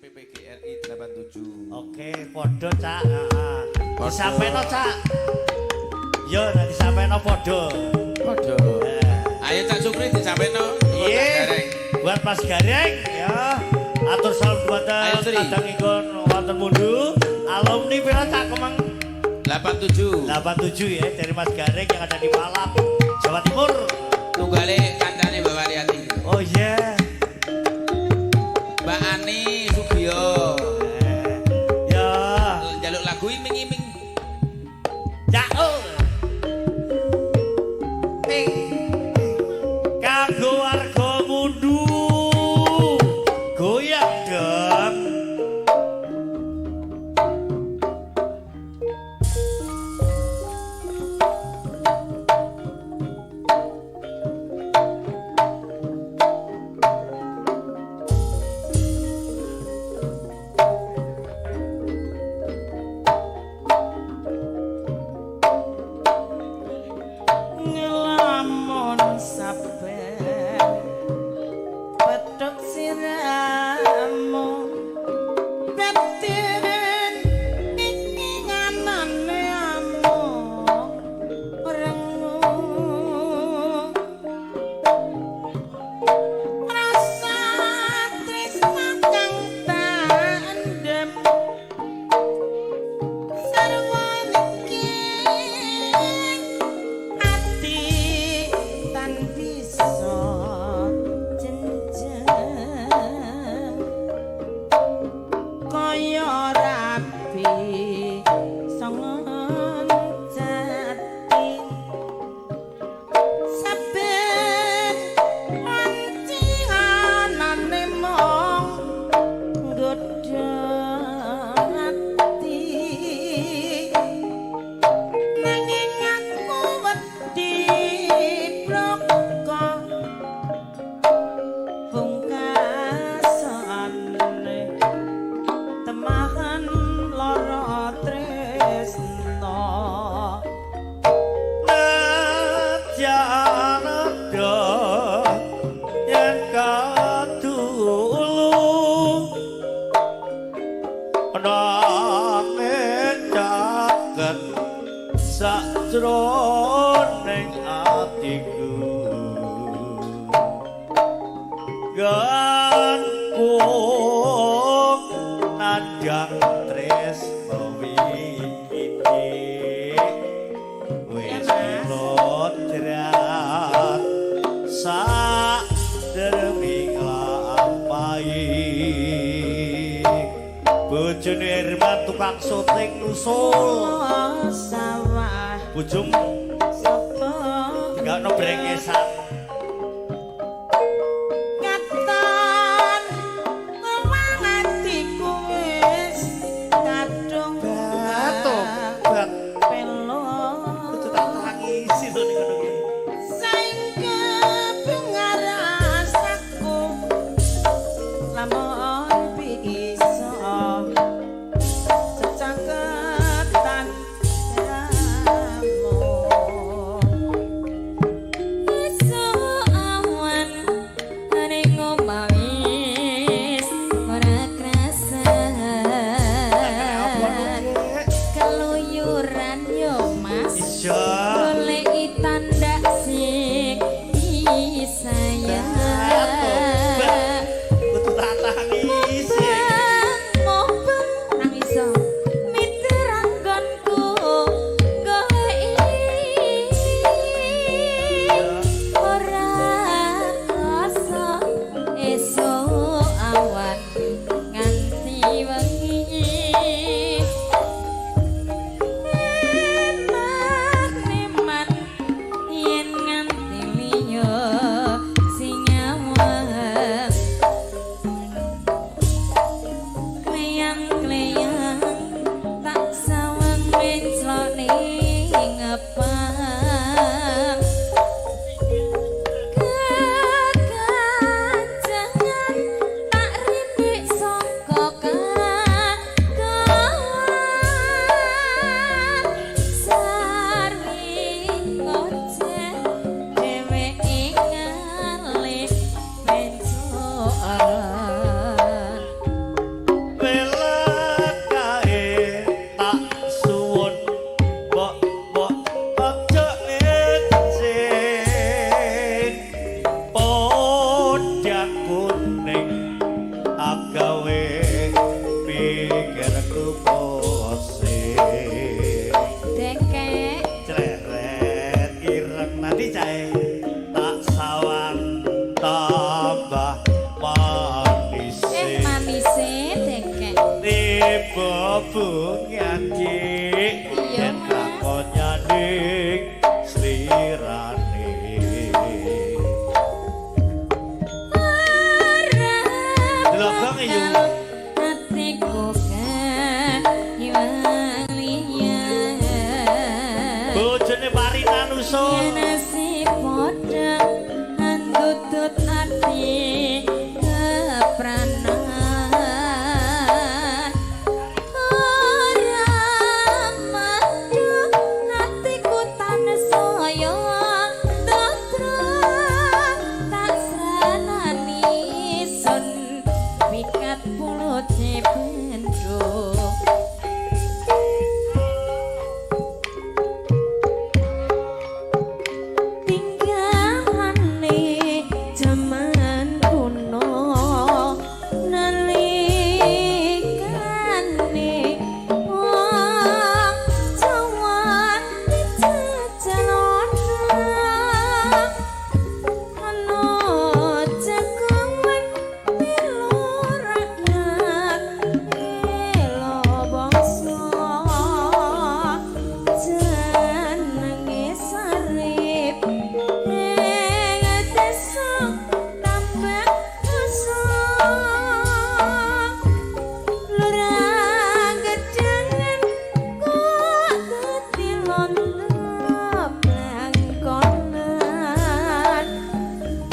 PPGRI 87. Oke, podo Cak. Heeh. Disampaino Cak. Yo nek disampaino podo. Podo. Ayo Cak Sukri disampaino. Iya. Buat Mas Gareng ya. Atur salam Ayo, dhumateng Sri. kadangipun wonten Mundu. Alumni pira Cak Kemeng? 87. 87 ya dari Mas Gareng yang ada di Malang, Jawa Timur. Tunggale kancane Mbak Waryati. Oh iya. Mbak Ani Sugio. Ya. Njaluk lagu iming-iming. Cak. Oh. Kanggo warga Mundu. Goyang dong. Ngelamun saben petuk siramu batin iki nganane amung rengu rasa tresna kang tak endem sarwa niki ati tan bisa jenjang kaya rabi songon jati saben wanci anane mung nggodha ati nanging aku wedi bloko pungkasane temahan lara tresna. Nadyan yen kadulu nanging caket sajroning atiku gangkung nandhang tresno iki wis kilodrat sak dermi nglampahi. Bojone Herman tukang syuting nusul. Sawah bojomu sapa gak ono brengesan. Katon wong atiku wis kadung Batobat pelo kudu tak tangisi to ning ngono ki. Saengga pengarasaku lamun bisa secaketan lamun Esuk awan ning omah wis ora krasan. Keluyuran yo Mas. Iya. Goleki tanda sing disayang. Kudu tak tangisi. Agawe pikirku pusing. Dekek. Cleret ireng nanti cae tak sawang tambah manis. Manise dekek. Tiba bunga dik Iya, yen Mas. lakonya ning slirane. Ora Delok gong, Yu. bakal atiku kehilangan. Bojone Parinanuso. Yen nasib padha andutut ati kepranan. Ora madu atiku tansaya ndadra tak sranani sun pikat pulute bendho. Tinggalane jaman kuno nalikane wong Jawa dijejelona ana jagongan melu rakyat melu bangsa jenenge Sarip ing desa Tambak Rasa. Lurah gedangan kok dadi londo blangkonan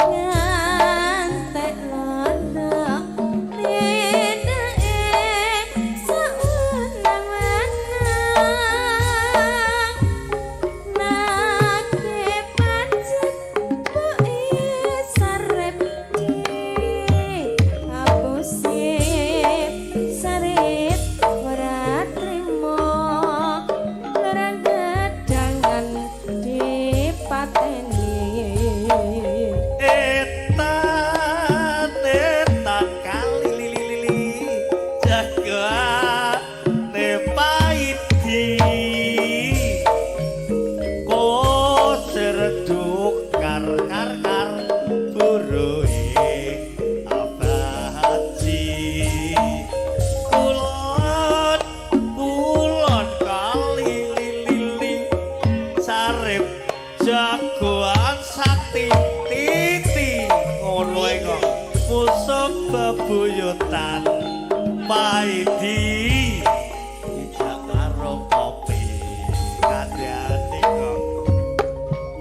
ngantek londo nindake sawenang-wenang nake pancet mboke Sarip dihapusi. Sarip ora trimo lurah gedangan dipateni. Etan etan kali lili lili jagane paidi kosir kar kar kar buruhe abaji kulon kulon kali lili lili Sarip jagoan sakti titi ngono ae kok musuh bebuyutan Paidi dijak karo kopi kandhane kok.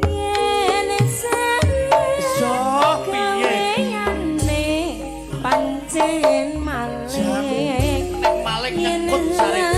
Yen Sarip Iso piye? Gaweane pancen maling. Nek maling nyekut Sarip.